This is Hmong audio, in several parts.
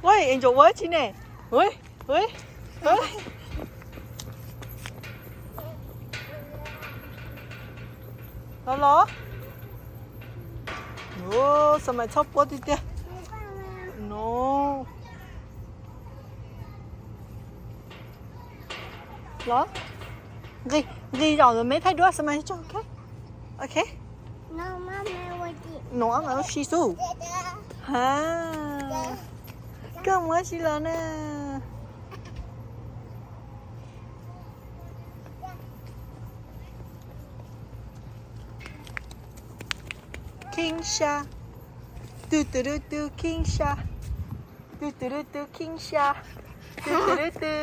Ui, Angel ua tsi ne? Ui, ui, ui. Los los. Ua, Xa Mais txhob puab tiag tiag. No. Los. Nqis, nqis zaum ntawd me thaij duab Xa Mais tso, ok? Ok. No, Xa Mais ua si xwb. Ha. Koj mus ua si los na. Khib sab. Tu tu tu tu, khib sab. Tu tu tu tu, khib sab. Tu tu tu tu.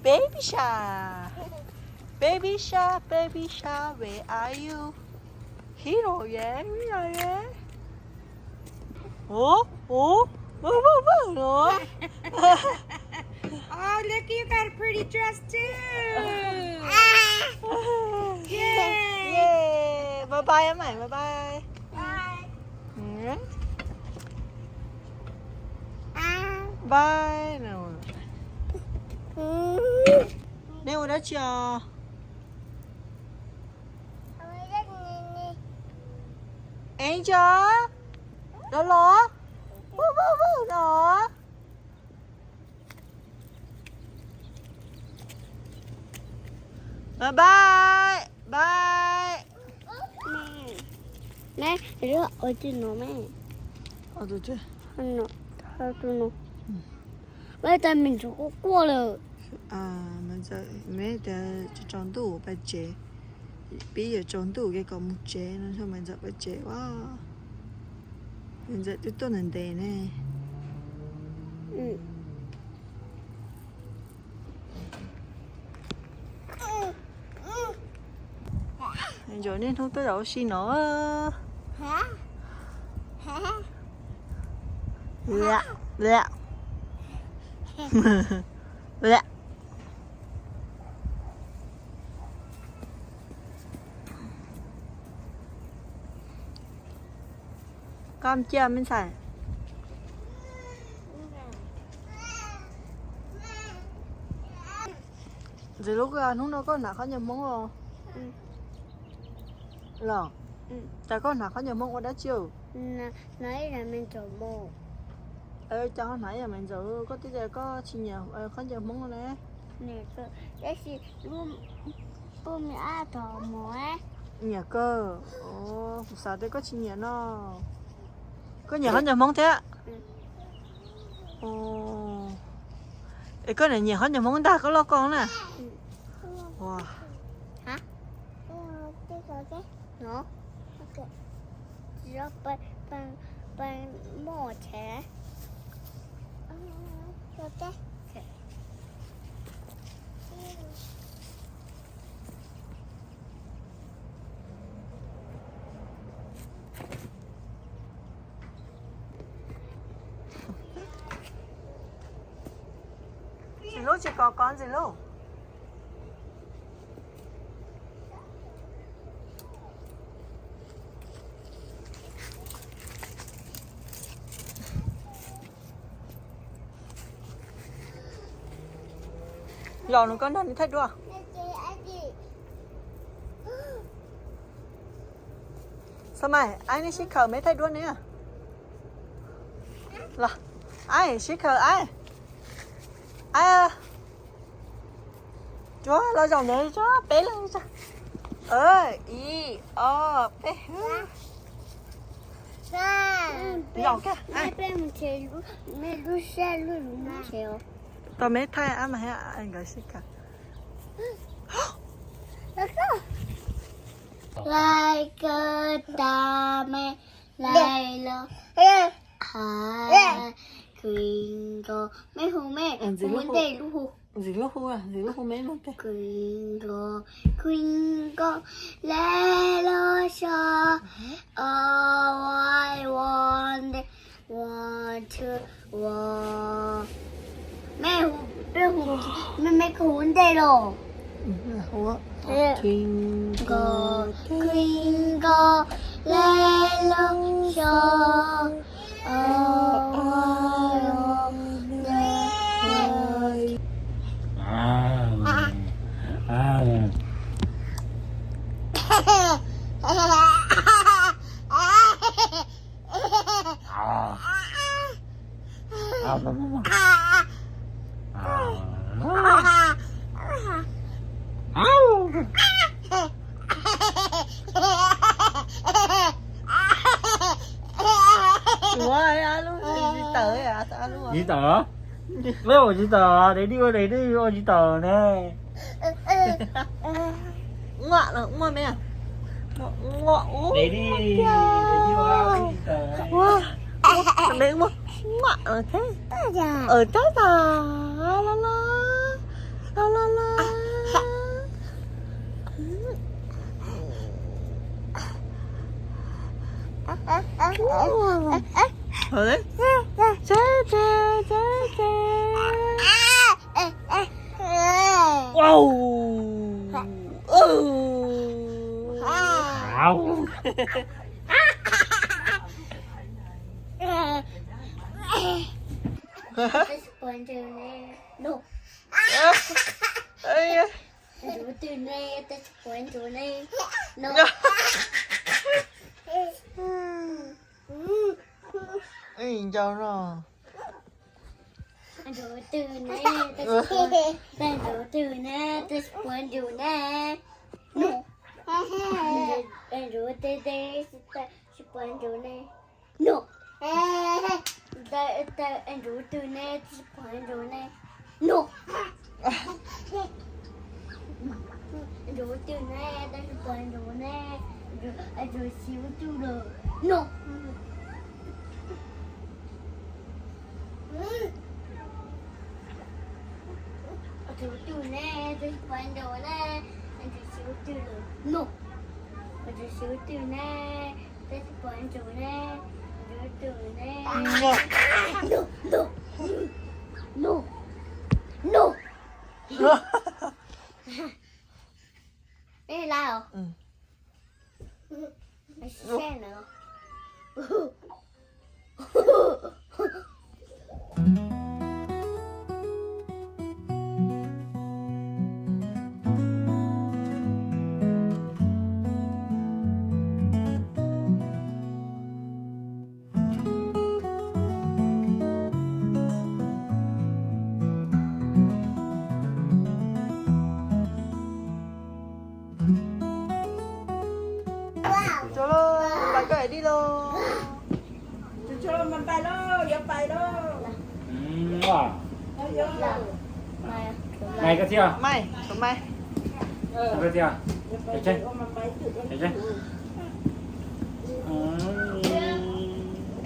Baby shark. Baby shark, baby shark, where are you? Hero, yeah, hero, yeah. Oh, oh, oh, oh, oh, oh. Oh, look, you got a pretty dress too. Yay. Yay. Bye bye, Maiv, bye bye. Bye. Neb ua dab tsi os? Angel, los los. Woo, woo, woo, los. Bye bye, bye. Meb, ua tsi no meb? Ua tus tsi? No, tus no. Meb tas me ntxawm quaj quaj lawm. Meb tas tsaus ntuj pais tsev. Pib yuav tsaus ntuj ces kom mus tsev no, Maiv Ntxawm pais tsev ua. Maiv Ntxawm twb tuaj ntev ntev ne. Ntxawm niaj hnub tuaj zaum ua si no. Koj cia me ntxhais. Ntxim hlub, hnub no koj hnav khaub ncaws Hmoob los? Los, cas koj hnav khaub ncaws Hmoob ua dab tsi? Cas ho hnav ib yam me ntxawm, koj twb tias koj tsis nyiam khaub ncaws Hmoob ne. Nyiam kawg, kuv xav tias koj tsis nyiam no. Koj nyiam khaub ncaws Hmoob thiab? Es koj niam nyiam khaub ncaws Hmoob ntag koj loj ko na. Ntxim hlub tsis kov kov Ntxim hlub. Zaum no koj nrog nws thaij duab. Xa Mais, aib, neb sib khaws me thaij duab ne. Los, aib, sib khaws aib. Aib, tsuav los zaum ntawd tso, peb leeg tso. Ib, ob, peb. Zaum kiag. Tau me thaij ab mas nkawd sib khaws. Laij kawg tas me, laij los hais Twinkle, me hu me, hu ntej lub hu. Ntxim hlub hu, Ntxim hlub hu me no tiag. Twinkle, twinkle, little star, how I wonder what you are. Me hu, me hu, me, me koj hu ntej los. Twinkle, twinkle, little star, how I Tsis tawm, tsis tawm, dej ua tsis tawm, dej dij ua dej dij ua tsis tawm ne. Ua, ua me, ua, ua, ua, ua, ua, ua, ua, tab tas, los los, los los los. Wow. No. Ntsuav twg ne, tab sis puas ntsuav ne? No. Ntsuav twg ne, tab sis puas, ntsuav twg ne, tab sis puas ntsuav ne? No. Ntsuav twg ne, tab sis puas ntsuav ne? No. Ntsuav twg ne, tab sis puas ntsuav ne? No. Ntsuav twg ne, tab sis puas ntsuav ne? Ntsuav xyov twg lawm. No. Ntsuav twg ne, tab sis puas ntsuav ne? Ntsuav xyov twg lawm. No. Ntsuav xyov twg ne, tab sis puas ntsuav ne? Ntsuav twg ne? No, no, no, no. Peb lab os. Seb na. Tso lauj, pais koj es dib lauj. Tso, tso, mas pais lauj, yuav pais lauj. Mai koj thiab. Mai, mai. Koj thiab.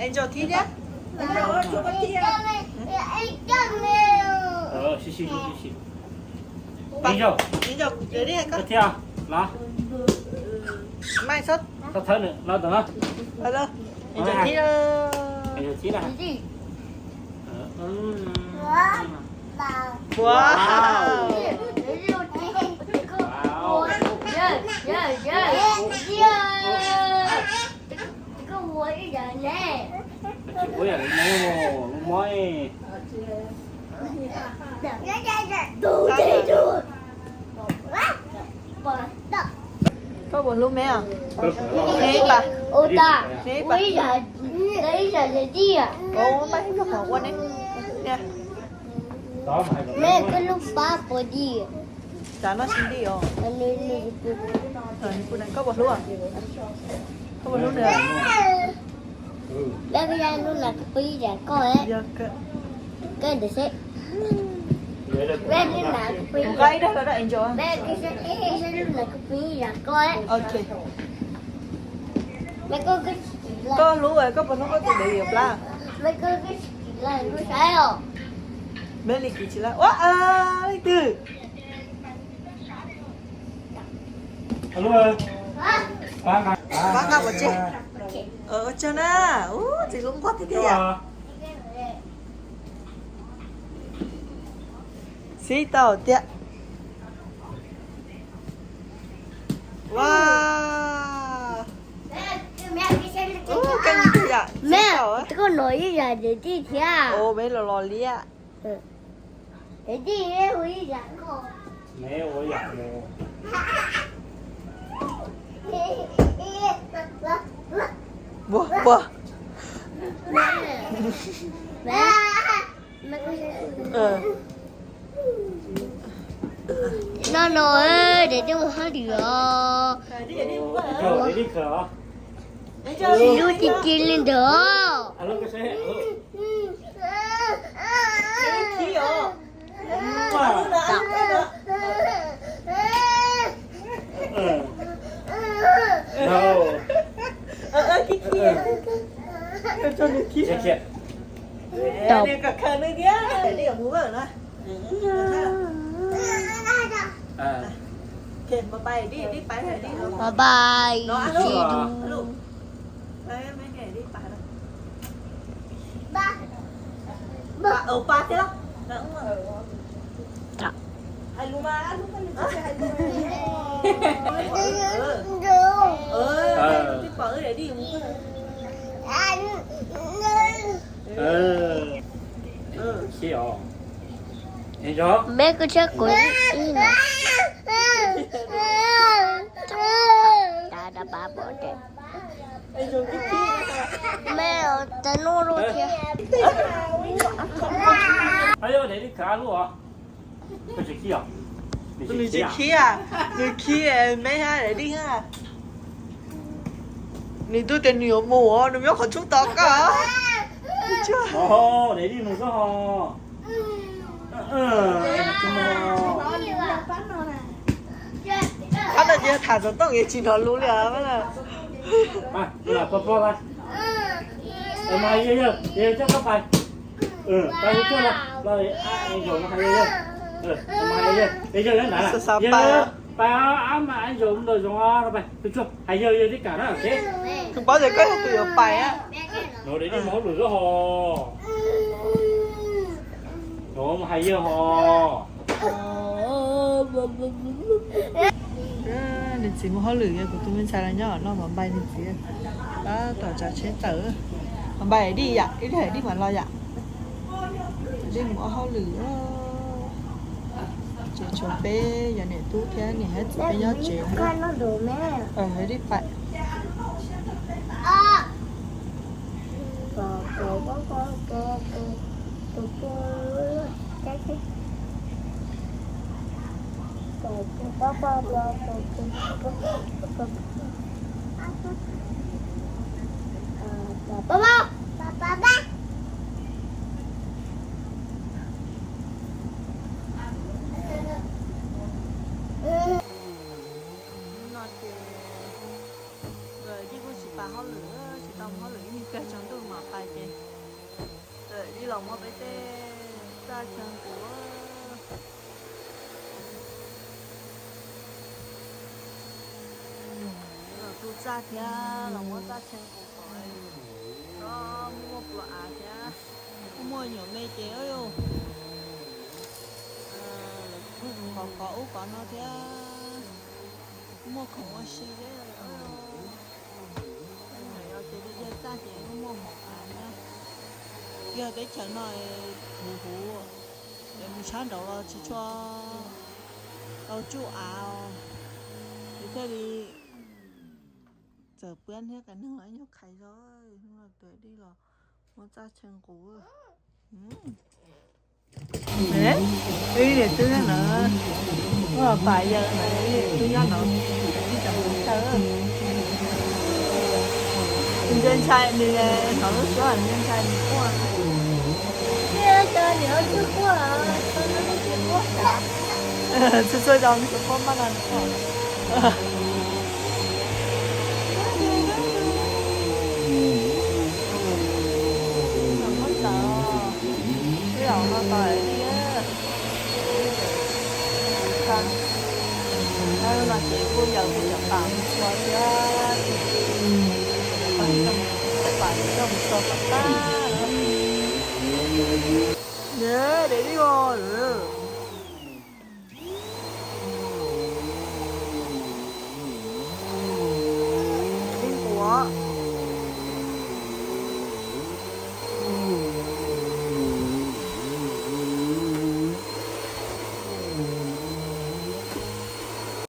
Angel thiab thiab. Sib sib sib sib. Angel, Angel, koj thiab los. Mai, thawb no ntawm no. Angel thiab. Angel thiab na. Wow. Tsis ua yam li no, lub mob. Koj puas hlub me os? Me ib pas. Me ib pas. Ua ib yam li tij. Ua ib yam li tij. Ua ib yam li tij. Tsam no tsis nti os. Koj puas hlub? Koj puas hlub nws? Yog koj, koj ntawd seb. Nqa ib daim los rau Angel. Ok. Koj hlub, koj puas hlub koj tus baby plab? Me li kis tsis laj ua leej twg. Pab nqa pov tseg. Ua tsaug na. Ub, txiv hlub nquag tiag tiag yom. Xib tau tiag. Ua, koj noj ib yam li tij thiab. Ua, me los los liab. Puas, puas. No no, daim tij mus hauj lwm os. Lub ci ci li ntawd. Bye bye. Meb kuv tshiab kuv ib no. Meb tau nub lub thiab. Nws tsis khib, nws khib meb hab daim dij hab. Nws twb tias nws yuav mus, nws nyob qhov tshub tos koj. Qhov no ces tham xov tooj es tsis hnov lus li os. Xav pais, pais ab mas zoo ntawm zoo, pais, hais yawg, yawg tib kam na. Kuv paub tias koj yog tus yuav pais a. Hais yawg ho. Nws txiv mus hauj lwm, kuv tus me ntxhais los nyob no mas npai nws txiv. Tab tom tsav tsheb tawm. Mas npai dij yam, ib pliag dij mam los yam. Dij mus ua hauj lwm. Ces tshuav peb yog niam tub thiab niam thiab txiv peb nyob tsev. Dij pais. No ces nkawd kuj tsis pais hauj lwm, tsis tau mus hauj lwm ib me pliag tsaus ntuj mam pais ces nkawd los muab peb tej txaj chaw nqus. Los tu txaj thiab los muab txaj chaw nqus kom muaj muaj pluas av thiab, muaj muaj nyuam me ces lawv kuj kov kov ub kov no thiab, muaj khoom ua si thiab. Ces li yawg txaj ces muaj muaj hmoov av thiab. Yog teb chaws no huv huv, es mus sab nraud los tsis tshua tau tsuj av, ces thiaj li txawm piab thiab qas neeg ib nyuag khais zog, hnub no tuam dij los muab txaj chaw nqus. Ib niam tub na, ua pas yawg na, ib niam tub nyob no, ib cov hmoob chaw. Nws ntshai, nws hnov lub suab nws ntshai nws quaj. Txhua txhua zaus nws quaj maj no nws quaj. Muab tawm, ib zaum no tau li. Lub no ces kuj yawm kuj cov pam mus txhua thiab, pam coj mus txhua tom qab. Nws daim dij os.